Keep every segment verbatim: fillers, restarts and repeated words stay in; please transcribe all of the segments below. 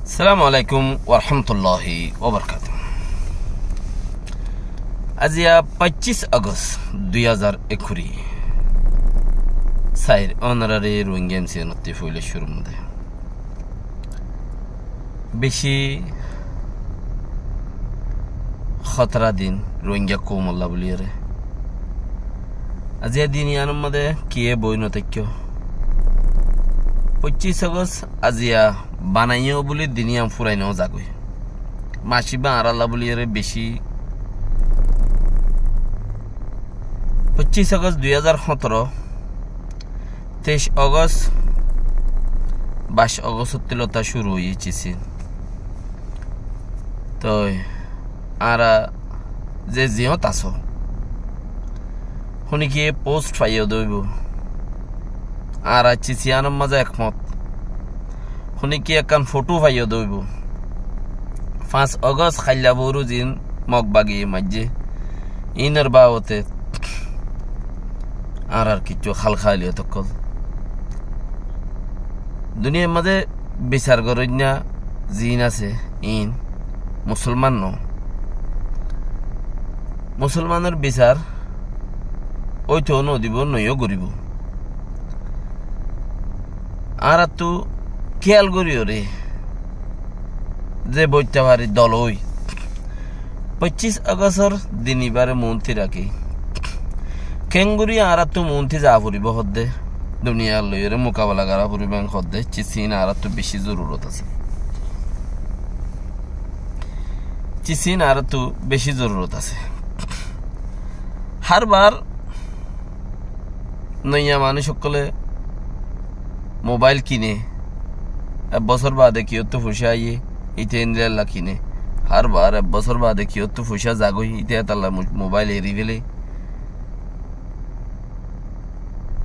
Assalamu alaikum warahmatulláhi wabarakátuhu. Aziya foccís August dui házar ekkuri. Sair ónorare Rohingya M C N ottú foila cúrur modé. Beci hótara din Rohingya koumolla buliyóre. Aziya din iyanor modé kiyé boi no táikko. Foccís August aziya banaiyó buli din iyan furai no zagói. Mac ibá añáralla buliyóre beci. Foccís August dui házar hótoro, teic August, baic August ottú lota cúru óiye cisin. Toi añára ze ziyót asó, honikiye post faiyó de óibo. Añára cisin iyanor mazé ekmot. Honikiye ekkán fothó faiyó de óibo. Fañs August háilla boru zin Mog bagi maijjé. Inor babote añárar kissú hálkaháliyot ókkol. Duniyair mazé bisar goróinna zin asé, in Musolman no. Musolmanor bisar óito no dibo, noiyó goribo. Añárattú kiyal goríyoré ze boitta fari dol ói, foccís Augustor din ibáre muúnti rakí, keéngorí añárattú muúnti zaa foribó hoddé, duniyar loiyóre mukabela gorá foribó hoddé, cisin añárattú beci zorurot asé. Cisin añárattú beci zorurot asé. Hárbar noiya manúic ókkolé mobáil kine, ek bosór baade kiyóttu foicá aiyé, íte endilla kine. Hárbar ek bosór baade kiyóttu foicá zagói, íte hétalla mo-, mobáil eri féle.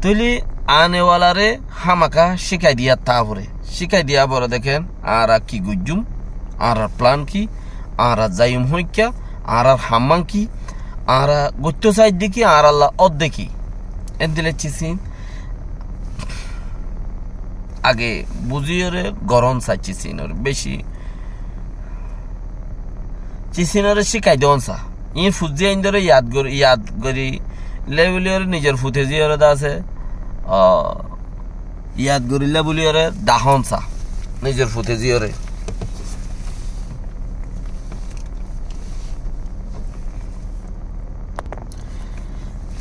Tóile anewalaré hámaka cíkai diya táa foré. Cíkai diya foré dekén, añára ki goijjúm, añárar plan ki, añára zaiyum hoikká, añárar hammán ki, añára goittó saidde ki, añáralla ódde ki. Endilla cisin age buzíyoré gorón sa cisinor beci. Cisinoré cíkai don sa. Iín fuzzí aindóre yad gori, yad gori le buliyóre nizor fute zíyoré de asé, a, yad gori le buliyóre dahón sa. Nizor fute zíyoré.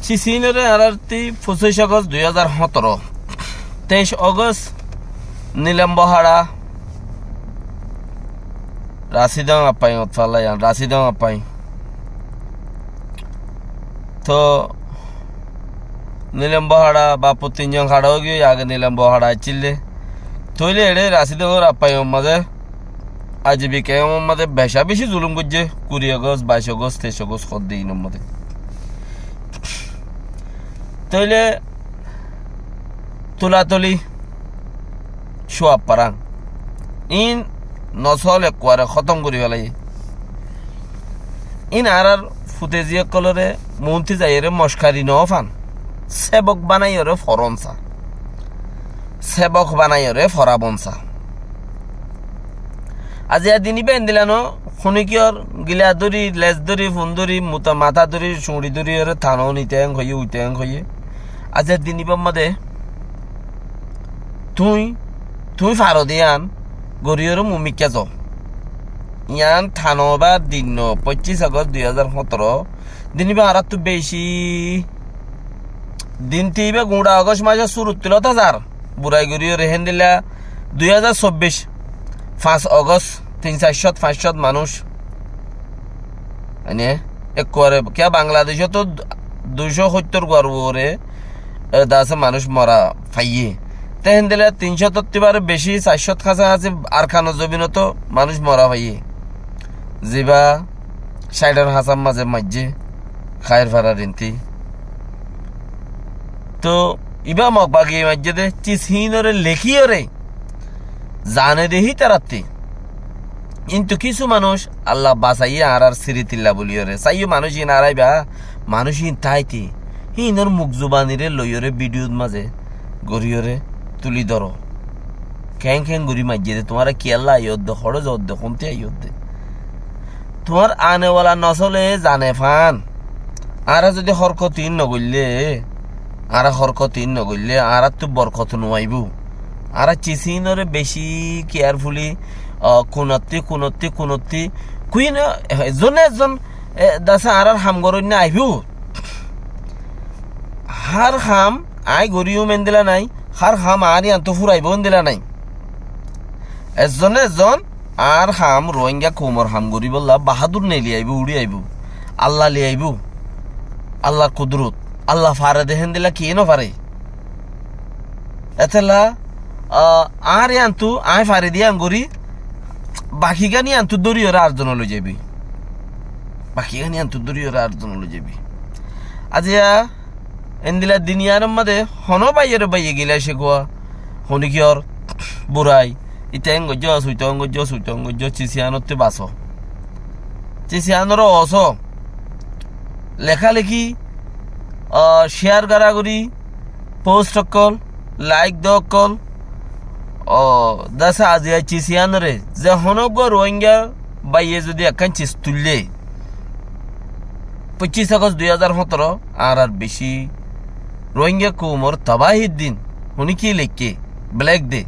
Cisinoré añárar tí foccís August dui házar hótoro, teic August Nilam Bohara, Rasidong Appai, Otfala yan, Rasidong Appai. Tó Nilam Bohara bappu tinzon hára óigiyoi, age Nilam Bohara accíl de. Tóile eçé Rasidongor Appai or mazé aijja bi kemor mazé beca beci zulum goijjé, kuri August, baic August, teic August hoddé inor mazé. Tóile tulatuli, cuab farang. Iín nosol ekkuare hótom gori felaiyé. Iín añárar fute zí ókkolóre muúnti zaiyóre mockari no fan. Sébok banaiyóre forón sa. Sébok banaiyóre forabon sa. Aziya din ibá endilla no, honikiyór gila dóri, les dóri, fun dóri, muta matá dóri, cuñçi dóriyoré tano nite en hoiyé, uite en hoiyé. Aziya din ibár mazé tuñí, tuñí faro de yián goríyoré mui mikká zo. Yián tano ibá din no, foccís August dui házar hótoro, din ibá añáráttu beci. Din te ibá guñça August macór cúruttu lóta zar. Burai goríyoré héndilla dui házar sobbic, fañs August, tin sair cót, fañs cót manúic. Mane, ekkuare, kiyá Bangladecót tó dui cót hóttor guar uore, e, de asé manúic mora faiyé. Te héndilla tin cót ottú ibáre beci, sair cót kasákasi Arkanor zobinot tó manúic mora faiyé. Zibá Caitor hasar mazé maijjé, Kair farar inti. Tó ibá Mog bagi maijjé dé, cis híinoré lekíyoré, zane dé hítaratté. Kintu kissú manúic Allah basaiyé añárar sirítilla bulíyoré. Saiyó manúic híin aráiba, manúic híin táite, híinor muk zubaniré loiyoré bidiyut mazé goríyoré tulí dóro. Keén keén gorí maijjé dé, tuáñra kiyólla aiyódde, hoçé zoódde, hontú aiyódde. Tuáñr anewala nosole zane fán. Añára zodi hórkot iín nogoillé, añára hórkot iín nogoillé, añáráttu borkot nuaibóu. Añára cisínoré bicí kiyarfuli, ah, kunottí, kunottí, kunottí, kuino, ezzone ezzon, e, dase añárár ham goróinna aibóu. Hár ham aññí goríyum endila nái, hár ham añár yíantu furaibóu endila nái. Ezzone ezzon añár ham, Ruáingga koumor ham goríbolla bahádur neeli aibóu, uçí aibóu. Alla li aibóu. Allar kudurot. Alla fare de héndila kiyé nofaré. Etólla, ah, añár yíantu, aññí fari de yían gorí, bakigán yíantu dóriyoré ar zone loi zaibói. Bakigán yíantu dóriyoré ar zone loi zaibói. Aziya endila din yíanor mazé honó báiyoré báiye gilá cekúa, honíkiyór burai, ita en goijjó, suita en goijjó, suita en goijjó, cisiyanottú basó. Cisiyanottú osó. Lekáleki, ah, ciyar gorágorí, post ókkol, laik doó ókkol, o, dase aziya cisiyanottú, ze honó uggúa Ruáingga báiye zodi ekkán cis tuillé, foccíc Agost dui házar hóñtoro, añárár bicí Ruáingga koumor tobáhir din, honíkiyé leikké, Black Day.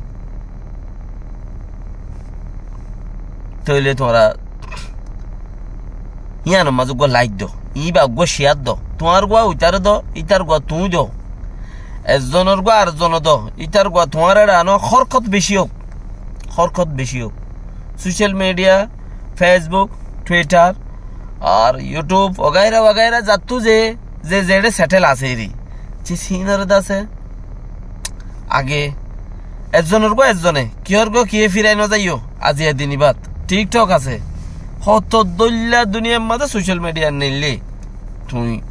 Tóile tuáñra yíanor mazé uggúa laik do, íba uggúa ciyar do, tuáñr uggúa uitaré do, ítar uggúa tuñí do. Ezzonor uggúa ar zone do, ítar uggúa tuáñr eçe anó, hórkot bicí óuk, hórkot bicí óuk. Social media, Facebook, Twitter, ar YouTube, wagaira wagaira zattú ze, ze zeçé sethél asé eri. Cisínoré dase age ezzonor uggúa ezzone, kiyór uggúa kiyé firai nozaiyó, aziya din ibát. TikTok asé. Hoto dóilla duniyar mazé social media neillé. Tuñí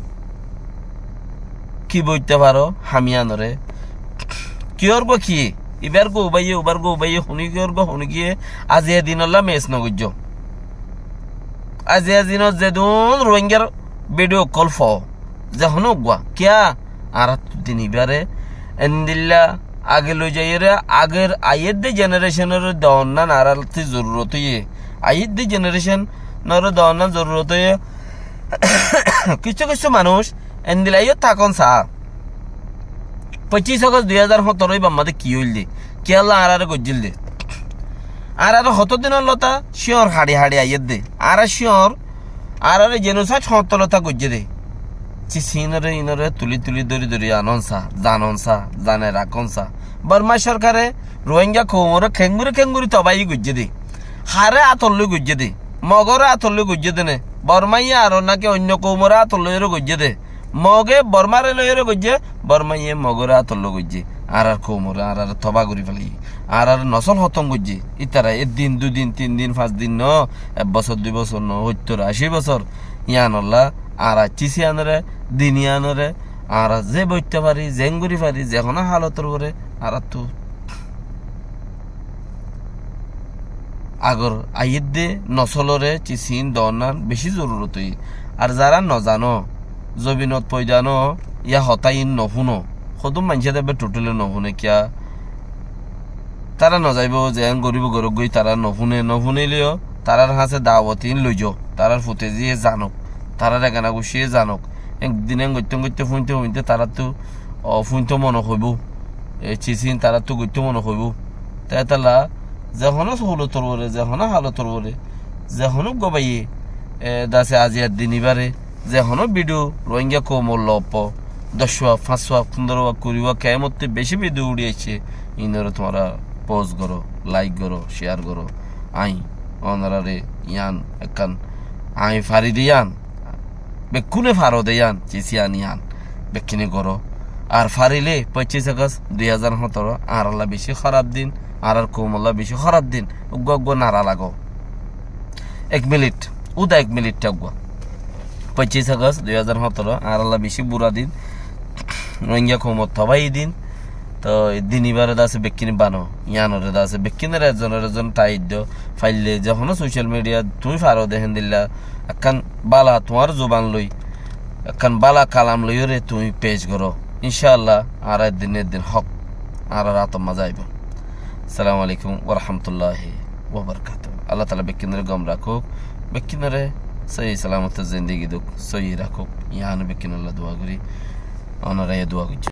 ki boitta faro ham yíanoré? Kiyór uggúa kiyé? Ibár uggúa ubáiye, ubár uggúa ubáiye, honíkiyór uggúa honíkiyé aziya dinolla mes nogoijjó. Aziya dinot zedún Ruáinggar video call fo, ze honó uggúa, kiyá? Añáráttu din ibáre endila age loi zaiyóre, ager aiyédde generationoré doonnán añáráttu zorurot óiye. Aiyédde generationoré doonnán zorurot óiye. Kissú kissú manúic endila yó tákon saá. Foccíc Agost dui házar hóñtoro íbar mazé ki óilde? Kiyólla añáráre goijjílde? Añáráre hotó dinor lotá cíoñr haçi haçi aiyédde. Añára cíoñr, añáráre genocide hoñtó lotá goijjé dé. Cisínoré ínoré tulí tulí dóri dóri anon saá, zanon saá, zane rakón saá. Bormá sorkare Ruáingga koumoré keéngorí keéngorí tobáhi goijjé dé. Haré átolloi goijjé dé. Mogoré átolloi goijjé dé né? Bormáye aró náki oinno koumoré átolloi goijjé dé? Moge Bormáre loiyóre goijjé, Bormáye Mogoré átolloi goijjé. Añárár koumoré, añáráre tobá gorí felaiyé. Añárár nosól hótom goijjé. Ítara ek din, dui din, tin din, fañs din noó, ek bosór, dui bosór noó, hóittor, ací bosór. Yíanolla añára cisíyanoré, diniyánoré, añára ze boitta fari, zeén gorí fari, ze honó hálotor uore, añáráttu agor aiyédde nosóloré cisín doonnán bicí zorurot óiye. Ar zará nozano, zobinot foida noó, yá hotá iín nofúno. Hodún maincé de ebbe thotthíle nofúne kiyá? Tará nozaibóu, zeén goríbou goróggoi, tará nofúne, nofúnile yó tarár hañsé dawot iín loizo, tarár fute zíye zanok, tarár egana guccíye zanok. Ek din en goittón goittón fúinte fúinte taráttu, o, fúinto mone hoibóu. E cisín taráttu goittó mone hoibóu. Te étalla ze honó suhulotor uore, ze honó hálotor uore, ze honó uggúa báiye, e, dase aziyar din ibáre, ze honó bidiu Ruáingga koumor looppo, doc wak, fañs wak, fundoro wak, kuri wak, keémottú bicí bidiu uçí aiccé, iínoré tuáñra post goró, laik goró, ciyar goró. Aññí onoráre yían ekkán, aññí fari de yían, bekkúne faro de yían, cisíyan yían bekkúne goró. Ar farilé foccíc Agost dui házar hóñtoro añárálla bicí hóraf din, añárár koumolla bicí hóraf din, uggúa uggúa nara lagó. Ek minit, úda ek minit uggúa. Foccíc Agost dui házar hóñtoro añárálla bicí bura din, Ruáingga koumor tobáhi din. Toi din ibáre dase bekkúne bano, yíanoré dase bekkúnore ezzonore ezzon thaiyó, faillé ze honó social media tuñí faro de héndilla ekkán bála tuáñr zuban loi, ekkán bála kalam loiyóre tuñí pec goró. Incáalla añára ek din ne ek din hók añárár átor mazé aibóu. Assalamu alaikum wa rahmatullahi wa barakatuhu. Allah taala bekkúnoré gom rakók, bekkúnoré sóiyi salamote zindigi dóuk, sóiyi rakók, yián bekkúnolla dua gorí, ónora yó dua goijjó.